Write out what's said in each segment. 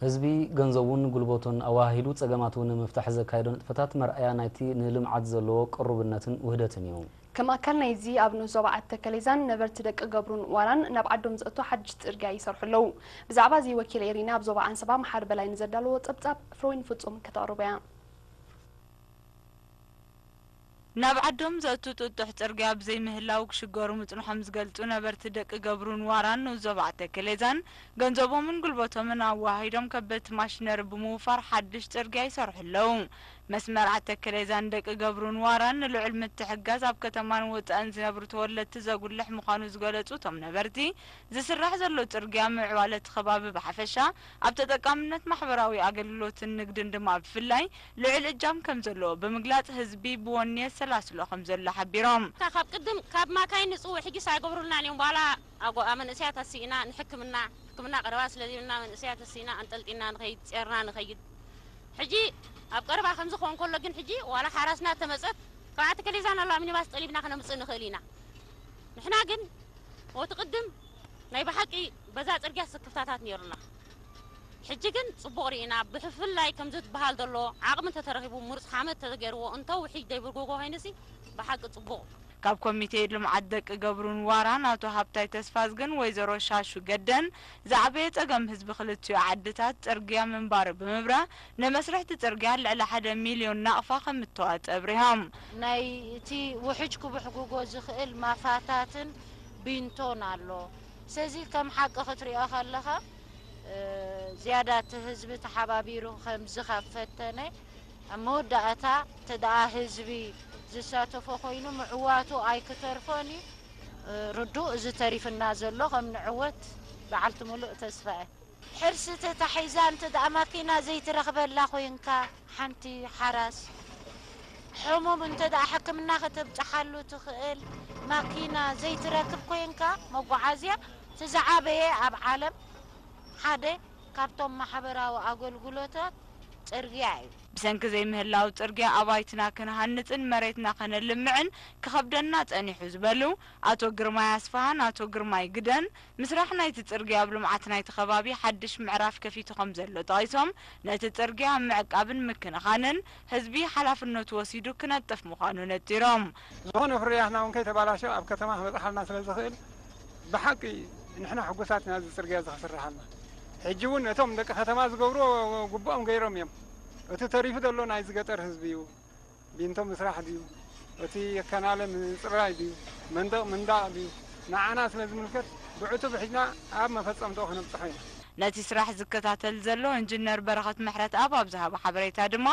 ህዝቢ ገንዘቡን ጉልበቱን ኣወሃሂዱ ጸገማቱ ንምፍታሕ ዘካየዶ ንጥፈታት መርኣያ ናይቲ ንልምዓት ዘለዎ ቅሩብነትን ውህደትን እዩ። ከም ኣካል ናይዚ ኣብ ንኡስ ዞባ ዓዲ ተከሌዛን ነበርቲ ደቂ ገብሩን ዋራን ናብ ዓዶም ዘእቱ ሓድሽ ጽርግያ ይሰርሑ ኣለዉ። ብዛዕባ እዚ ወኪል ኤሪና ኣብ ዞባ ዓንሰባ መሓር በላይ ንዘዳለዎ ጸብጻብ ፍሮይን ፍጹም ከተቕርቦ እያ። ናብ ዓዶም ዘእቱ ጥጡሕ ጽርግያ ብዘይምህላው ክሽገሩ ምጽንሖም ዝገልጹ ነበርቲ ደቂ ገብሩን ዋራን ንኡስ ዞባ ዓዲ ተከሌዛን ገንዘቦምን ጉልበቶምን ኣወሃሂዶም ከበድቲ ማሽነሪ ብምውፋር ሓድሽ ጽርግያ ይሰርሑ ኣለዉ። መስመር ዓተከሌዛን ደቂ ገብሩን ዋራን ንልዑል ምትሕግጋዝ ኣብ ከተማን ወጻእን ዝነብሩ ተወለድቲ ዘጉልሕ ምዃኑ ዝገለጹ እቶም ነበርቲ፣ ዝስራሕ ዘሎ ጽርግያ ምዕባለ እቲ ከባቢ ብሓፈሻ፣ ኣብ ተጠቃምነት ማሕበራዊ ኣገልግሎትን ንግድን ድማ ብፍላይ ልዑል እጃም ከም ዘለዎ ብምግላጽ፣ ህዝቢ ብወኒ የሰላስሎ ከም ዘሎ ሓቢሮም። ካብ ቅድም ካብ ማካይን ንጽውዕ ሕጂ ሳይገብሩልናን እዮም። በኋላ ኣጎ-፣ መንእሰያት ኣስኢና ንሕክምና፣ ሕክምና ቀረባ ስለ ዘይብልና መንእሰያት ኣስኢና ኣንጠልጢና ንኸይድ፣ ጼርና ንኸይድ። ሕጂ ኣብ ቀረባ ከምዚ ክኸውን ከሎ ግን ሕጂ ዋላ ሓራስና ተመጸት ካብ ዓተከሌዛን ኣላ ሚኒባስ ጠሊብና ክነምጽእ ንኽእል ኢና። ንሕና ግን ወቲ ቅድም ናይ ብሓቂ በዛ ጽርግያ ስክፍታታት ነይሩና። ሕጂ ግን ጽቡቕ ርኢና፣ ብፍላይ ከምዚ ትበሃል ዘሎ ዓቕሚ እንተተረኺቡ፣ ምሩጽ ሓመድ ተገይርዎ፣ እንተውሒጅ ደይብርጎጎ ኮይኑሲ ብሓቂ ጽቡቕ። ካብ ኮሚቴ ልምዓት ደቂ ገብሩን ዋራን ኣቶ ሃብታይ ተስፋዝግን ወይዘሮ ሻሹ ገደን፣ ዝዓበየ ጸገም ህዝቢ ክልቲኡ ዓድታት ጽርግያ ምንባሩ ብምብራህ፣ ንመስርሕ እቲ ጽርግያ ልዕሊ ሓደ ሚልዮን ናቕፋ ከም እተዋጸ ኣብሪሆም። ናይ እቲ ውሕጅ ክብሕጉጎ ዝኽእል ማፋታትን ቢንቶን ኣሎ። ስለዚ ከም ሓቂ ክትሪኦ ከለኻ፣ እ፣ ዝያዳ እቲ ህዝቢ ተሓባቢሩ ከም ዝኸብ ፈተነ፣ ኣብ መወዳእታ እንተ ደኣ ህዝቢ ዝሳተፎ ኮይኑ ምዕዋቱ ኣይክተርፎን እዩ። እ፣ ርዱእ እዚ ተሪፍና ዘሎ ከም ንዕወት በዓልቲ ምሉእ ተስፋ እየ። ሕርሲ ተታሒዛ እንተ ደኣ ማኪና ዘይትረኽበላ ኮይንካ፣ ሓንቲ ሓራስ ሕሙም እንተ ደኣ ሕክምና ከተብጽሓሉ ትኽእል ማኪና ዘይትረክብ ኮይንካ፣ መጓዓዝያ እቲ ዝዓበየ ኣብ ዓለም ሓደ ካብቶም ማሕበራዊ ኣገልግሎታት ጽርግያ እዩ። ብሰንኪ ዘይምህላው ጽርግያ ኣባይትና ክንሃንጽን መሬትና ከነልምዕን ክኸብደና ጸኒሑ ዝበሉ ኣቶ ግርማይ ኣስፍሃን ኣቶ ግርማይ ግደን፣ ምስራሕ ናይቲ ጽርግያ ኣብ ልምዓት ናይቲ ከባቢ ሓድሽ ምዕራፍ ከፊቱ ከም ዘሎ ጠቒሶም፣ ነቲ ጽርግያ ኣብ ምዕቃብን ምክንኻንን ህዝቢ ሓላፍነቱ ወሲዱ ክነጥፍ ምዃኑ ነጺሮም። ዝኾነ ፍርያትና እውን ከይተባላሸ ኣብ ከተማ ክበጽሓልና ስለ ዝኽእል ብሓቂ ንሕና ሕጉሳት ኢና እዚ ጽርግያ እዚ ክስርሓልና። ሕጂ እውን እቶም ደቂ ከተማ ዝገብርዎ ግቡኦም ገይሮም እዮም። እቲ ተሪፉ ዘሎ ናይዚ ገጠር ህዝቢ እዩ። ቢንቶ ምስራሕ ድዩ፣ እቲ ከናለ ምጽራይ ድዩ፣ መንደቕ ምንዳቕ ድዩ፣ ንዓና ስለ ዝምልከት ብዕቱብ ሒዝና ኣብ መፈጸምትኡ ከነብጽሖ ኢና። ነቲ ስራሕ ዝከታተል ዘሎ ኢንጂነር በረኸት ምሕረትኣብ ኣብ ዝሃቦ ሓበሬታ ድማ፣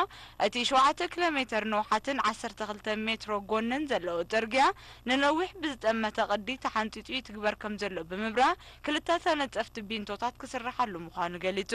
እቲ ሸውዓተ ኪሎ ሜትር ንውሓትን ዓሰርተ ክልተ ሜትሮ ጎንን ዘለዎ ጽርግያ ንነዊሕ ብዝጠመተ ቅዲ ተሓንጺጹ ይትግበር ከም ዘሎ ብምብራህ፣ ክልተ ተነጸፍቲ ቢንቶታት ክስርሓሉ ምዃኑ ገሊጹ።